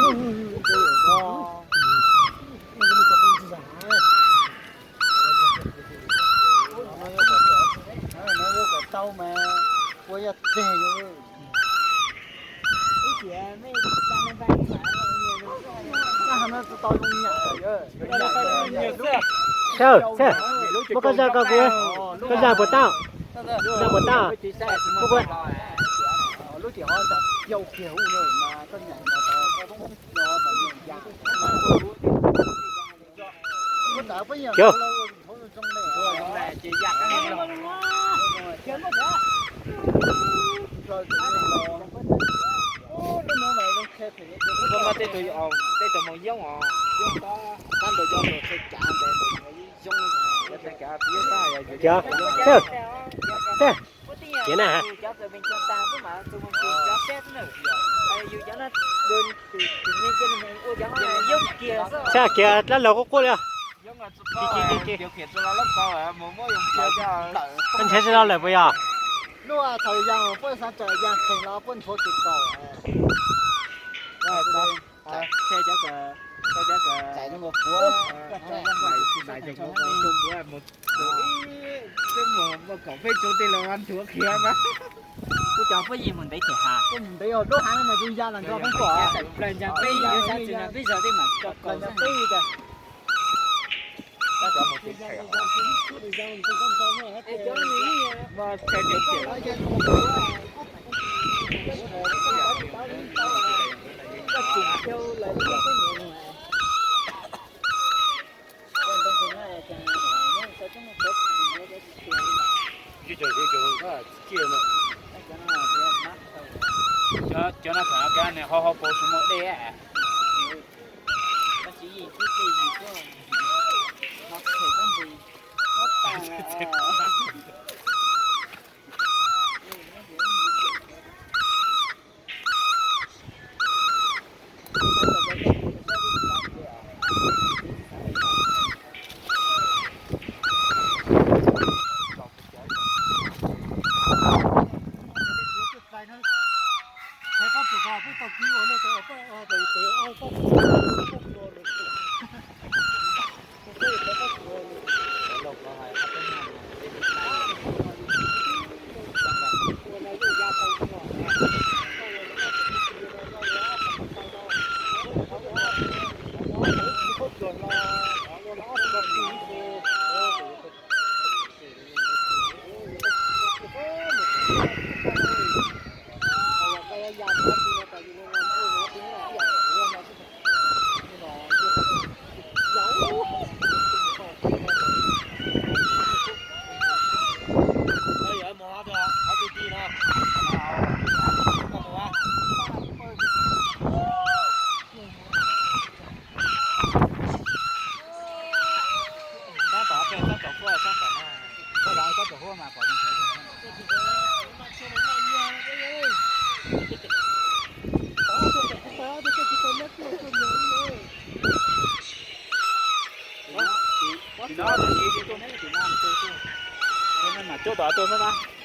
Sawm, sawm, muab koj zaj ko kuv, koj zaj puas tau? Zaj puas tau? Muab kuv. Cov. Tej tus, tej tus mus yoob os, tab ntawd cov tus qhia cav ntawd yoob. Cov, sawm, sawm, tiav na. Tshaj kiag dab laug quaj quaj li. Koj ntshaib tsis tau lawm puas yog? Lub thaum yas puab xav tawm yas khees los puab nthuav tus kaus. Twb mus kaum peb tsoom tej los nthuav khiav mas. Kuv cov puab yim mus ntev ces has. Puab mus ntev os, lub hav no mas zoo ya los nrog peb pom. Plaws ntsa peb yuav sab tsi no peb zog tej mas tso kaus xwb. Cov no thaum no kav nws ho ho pos tsis muaj dej. Mas cuab tom tuaj xwb na.